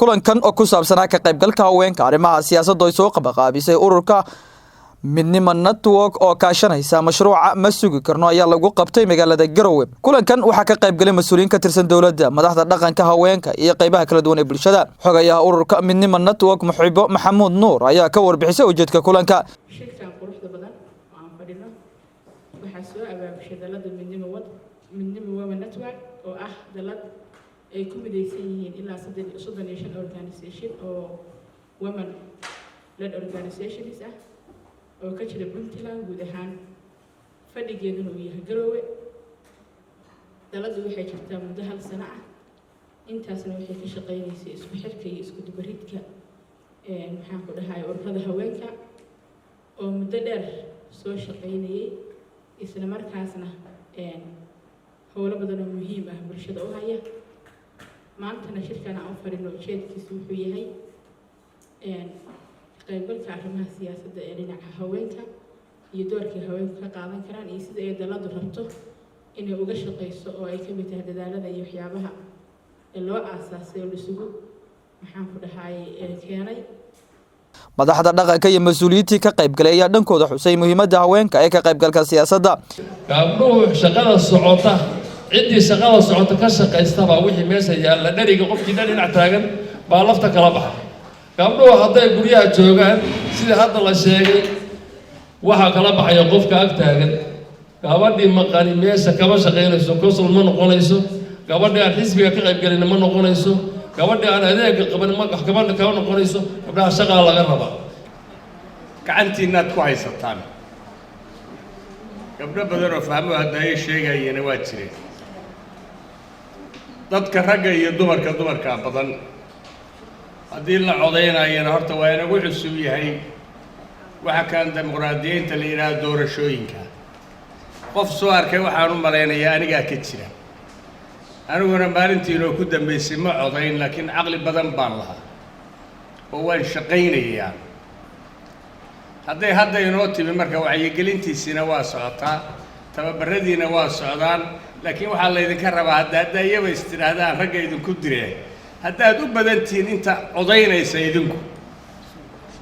Kulankan oo ku saabsanaa ka qaybgalka haweenka arrimaha siyaasadda ay soo qabaqaabisay ururka Midnimo Network oo kaashanaysa mashruuca Ma Sugi Karno ayaa lagu qabtay magaalada Garowe. Kulankan waxaa ka qaybgalay mas-uuliyiin ka tirsan dowladda, madaxda dhaqanka, haweenka iyo qaybaha kala duwan ee bulshada. Xogayaha ururka Midnimo Network, Muxibo Maxamuud Nuur, ayaa ka warbixisay ujeedka kulanka. Shirkan quruxda badan oo aan fadhino waxaa soo abaabushay dalada Midnimo wad Midnimo Women Network, oo ah dalad ay ku midaysan yihiin ilaa 35 organisation oo women led organizations ah oo ka jira Puntland guud ahaan, fadhigeeduna uu yahay Garoowe. Daladu waxay jirtaa muddo hal sano ah. Intaasna waxay ka shaqeynaysay isku xirka iyo isku dubaridka, maxaan ku dhahay, ururada haweenka oo muddo dheer soo shaqeynayay, isla markaasna howlo badan oo muhiim ah bulshada u haya. Maantana shirkan aan u fadhino ujeedkiisu wuxuu yahay qaybgalka arrimaha siyaasadda ee dhinaca haweenka iyo doorkii haweenku ka qaadan karaan iyo sida ay daladu rabto inay uga shaqeyso, oo ay ka mid tahay dadaalada iyo waxyaabaha loo aasaasay oo laisugu, maxaan ku dhahay, keenay. Madaxda dhaqanka iyo mas-uuliyiintii ka qaybgalay ayaa dhankooda xusay muhiimadda haweenka ee ka qaybgalka siyaasadda. Gabdhuhu shaqada socota, ciddii shaqada socota ka shaqaystabaa wixii meesha yaalla dheriga, qofkii dhan dhinac taagan baa lafta kala baxa. Gabdhuhu hadday guryaha joogaan, sidii hadda la sheegay, waxaa kala baxaya qofka ag taagan. Gabadhii maqani meesha kama shaqaynayso, consul ma noqonayso. Gabadhii aan xisbiga ka qaybgelina ma noqonayso. Gabadhii aan adeega qaban ma gabadha kama noqonayso. Gabdhaha shaqaa laga rabaa. Gacantiinaad ku haysataan. Gabdho badan oo fahmo hadda ay sheegayana waa jireen. Dadka ragga iyo dumarka, dumarkaa badan. Haddii la codaynayana horta waa inagu cusub yahay waxa kan dimuqraadiyiinta la yidhaahdo, doorashooyinka. Qof soo arkay waxaan u malaynayaa anigaa ka jira. Aniguna maalintiinoo ku dambaysay ma codayn, laakiin caqli badan baan lahaa oo waan shaqaynayaa. Hadday hadda inoo timi, marka wacyigelintiisiina waa socotaa, tababaradiina waa socdaan, laakiin waxaa laydinka rabaa hadda iyaba is tidhaahdaan ragga idinku direen, haddaad u badan tihiin inta codaynaysa idinku,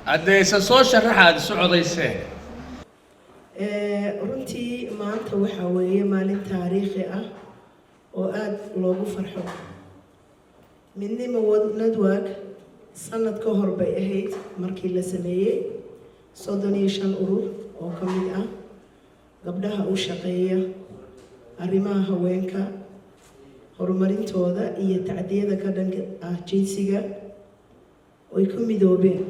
haddayse soo sharaxaad isu codayseen. Runtii maanta waxaa weeye maalin taariikhi ah oo aada loogu farxo. Midnimo Network sanad ka hor bay ahayd markii la sameeyey. 35 urur oo ka mid ah gabdhaha u shaqeeya arrimaha haweenka, horumarintooda iyo tacdiyada ka dhanka ah jinsiga oy ku midoobeen.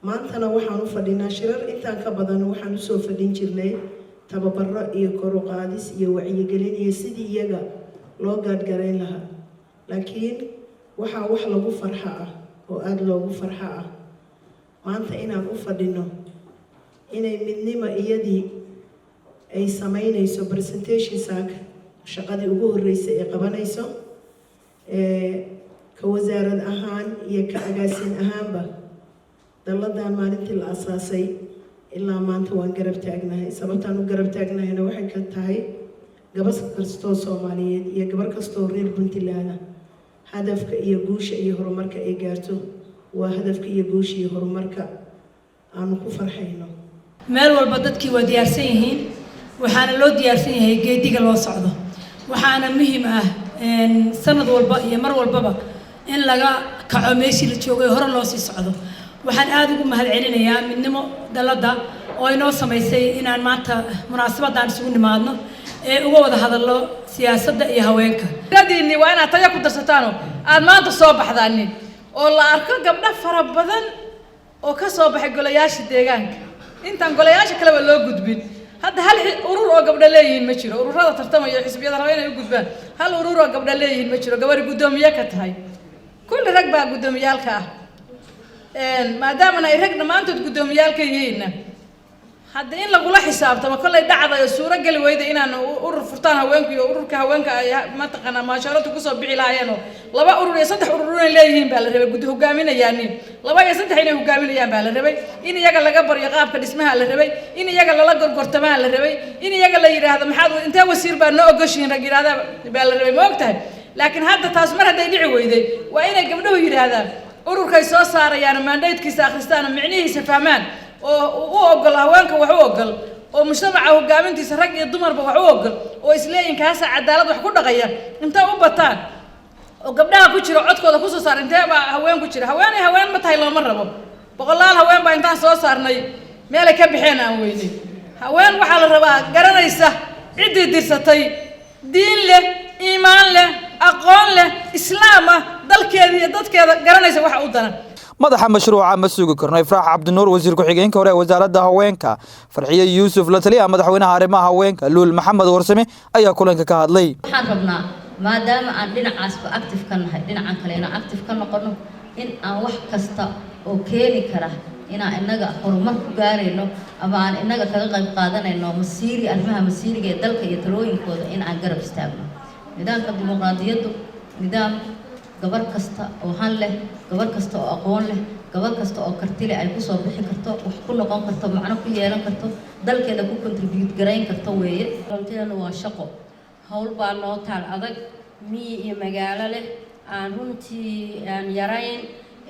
Maantana waxaan u fadhinaa shirar intaan ka badan. Waxaan usoo fadhin jirnay tababaro iyo kor u qaadis iyo wacyigelin iyo sidii iyaga loo gaadhgarayn lahaa, laakiin waxaa wax lagu farxo ah oo aada loogu farxo ah maanta inaan u fadhino inay Midnimo iyadii ay sameynayso presentation saaka, shaqadii ugu horreysay ay qabanayso. Ka wasaarad ahaan iyo ka agaasin ahaanba, dalladan maalintii la asaasay ilaa maanta waan garab taagnahay. Sababtaan u garab taagnahayna waxay ka tahay gabar kastoo Soomaaliyeed iyo gabar kastoo reer Puntland hadafka iyo guusha iyo horumarka ay gaarto waa hadafka iyo guusha iyo horumarka aanu ku farxayno. Meel walba dadkii waa diyaarsan yihiin, waxaana loo diyaarsan yahay geediga loo socdo. Waxaana muhiim ah sanad walba iyo mar walbaba in laga kaco meeshii la joogay, hore loo sii socdo. Waxaan aada ugu mahadcelinayaa Midnimo dalladda oo inoo samaysay inaan maanta munaasabaddan isugu nimaadno ee uga wada hadallo siyaasadda iyo haweenka. Radiinni waa inaad taya ku darsataano aada maanta soo baxdaanin oo la arko gabdho fara badan oo ka soo baxay golayaasha deegaanka, intaan golayaasha kaleba loo gudbin. Hadda hal urur oo gabdho leeyihiin ma jiro. Ururada tartamaya, xisbiyada raba inay u gudbaan, hal urur oo gabdho leeyihiin ma jiro, gabadhi guddoomiye ka tahay. Kulli rag baa guddoomiyaalka ah. Maadaamana ay rag dhammaantood guddoomiyaalka yihiinna, hadda in lagula xisaabtamo kollay dhacday oo suuro geli weyda inaan urur furtaan haweenku iyo ururka haweenka ay mataqaanaa maashaaradu kusoo bixi lahaayeen, oo laba urur iyo saddex urur inay leeyihiin baa la rabay. Guddi hogaaminayaanin laba iyo saddex inay hogaaminayaan baa la rabay. In iyaga laga baryo qaabka dhismaha la rabay, in iyaga lala gorgortamaa la rabay, in iyaga la yidhaahdo maxaad intee wasiir baa noo ogoshiin rag yidhahda baa la rabay. Ma og tahay? Laakiin hadda taas mar hadday dhici weyday, waa inay gabdhuhu yidhaahdaan ururkay soo saarayaan, mandate-kiisa akhristaan, micnihiisa fahmaan, oo u ogol haweenka, wax u ogol, oo mujtamaca hogaamintiisa rag iyo dumarba wax u ogol, oo isleeyihin kaasa cadaalad wax ku dhaqaya, intay u bataan oo gabdhaha ku jira codkooda kusoo saar. Intee baa haween ku jira? Haweenay haween ma tahay, looma rabo. Boqolaal haween baa intaan soo saarnay meelay ka baxeen aan weynay. Haween waxaa la rabaa garanaysa ciddii dirsatay, diin leh, iimaan leh, aqoon leh, islaam ah, dalkeeda iyo dadkeeda garanaysa waxa u daran. Madaxa mashruuca Ma Sugi Karno, Ifraax Cabdinuur, wasiir ku-xigeenka hore ee wasaaradda haweenka Farxiye Yuusuf, la taliyaha madaxweynaha arrimaha haweenka Luul Maxamed Warsame ayaa kulanka ka hadlay. Waxaan rabnaa, maadaama aan dhinacaasba active ka nahay, dhinacan kalena active ka noqono, in aan wax kasta oo keeni kara inaan innaga horumar ku gaarayno ama aan innaga kaga qayb qaadanayno masiiri, arrimaha masiiriga ee dalka iyo talooyinkooda, in aan garab istaagno. Nidaamka dimuqraadiyaddu, nidaam gabar kasta oo han leh, gabar kasta oo aqoon leh, gabar kasta oo karti leh ay kusoo bixi karto, wax ku noqon karto, macno ku yeelan karto, dalkeeda ku contribute garayn karto weeye. Runtiina waa shaqo, hawl baa noo taal adag, miyi iyo magaalo leh, aan runtii aan yarayn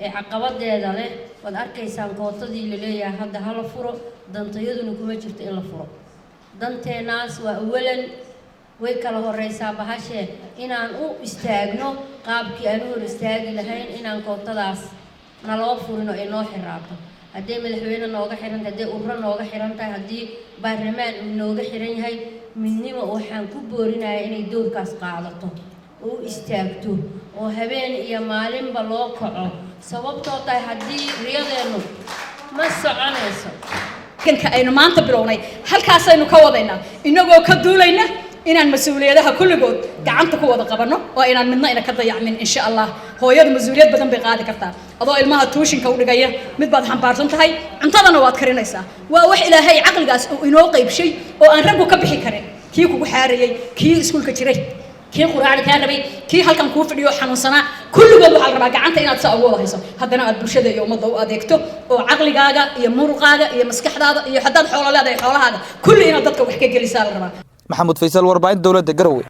ee caqabadeeda leh. Waad arkaysaan kootadii laleeyahay hadda hala furo, dantayaduna kuma jirto in la furo. Danteenaas waa awalan, way kala horeysaa bahashee, inaan u istaagno qaabkii aan u hor istaagi lahayn inaan kootadaas naloo furin oo ay noo xiraato. Hadday madaxweyne nooga xiran tahay, hadday ururo nooga xiran tahay, haddii baarlamaan uu nooga xiran yahay, Midnimo waxaan ku boorinayaa inay doorkaas qaadato oo u istaagto oo habeen iyo maalinba loo kaco, sababtoo tahay haddii riyadeennu ma soconayso. Kanka aynu maanta bilownay halkaasaynu ka wadaynaa, inagoo ka duulayna inaan mas-uuliyadaha kulligood gacanta ku wada qabanno oo inaan midna ina ka dayacmin, insha Allah. Hooyadu mas-uuliyad badan bay qaadi kartaa. Adoo ilmaha tuushinka u dhigaya mid baad xambaarsan tahay, cuntadana waad karinaysaa. Waa wax Ilaahay caqligaas uu inoo qaybshay oo aan raggu ka bixi karin. Kii kugu xaarayay, kii iskuulka jiray, kii quraacda kaa rabay, kii halkan kuu fadhiyo xanuunsanaa, kulligood waxaa la rabaa gacanta inaad saa ugu wada hayso, haddana aad bulshada iyo ummadda u adeegto, oo caqligaaga iyo muruqaaga iyo maskaxdaada iyo haddaad xoolo leedahay xoolahaaga kulli inaad dadka wax ka gelisaa la rabaa. Maxamuud Faysal, warbaahinta dowladda, Garowe.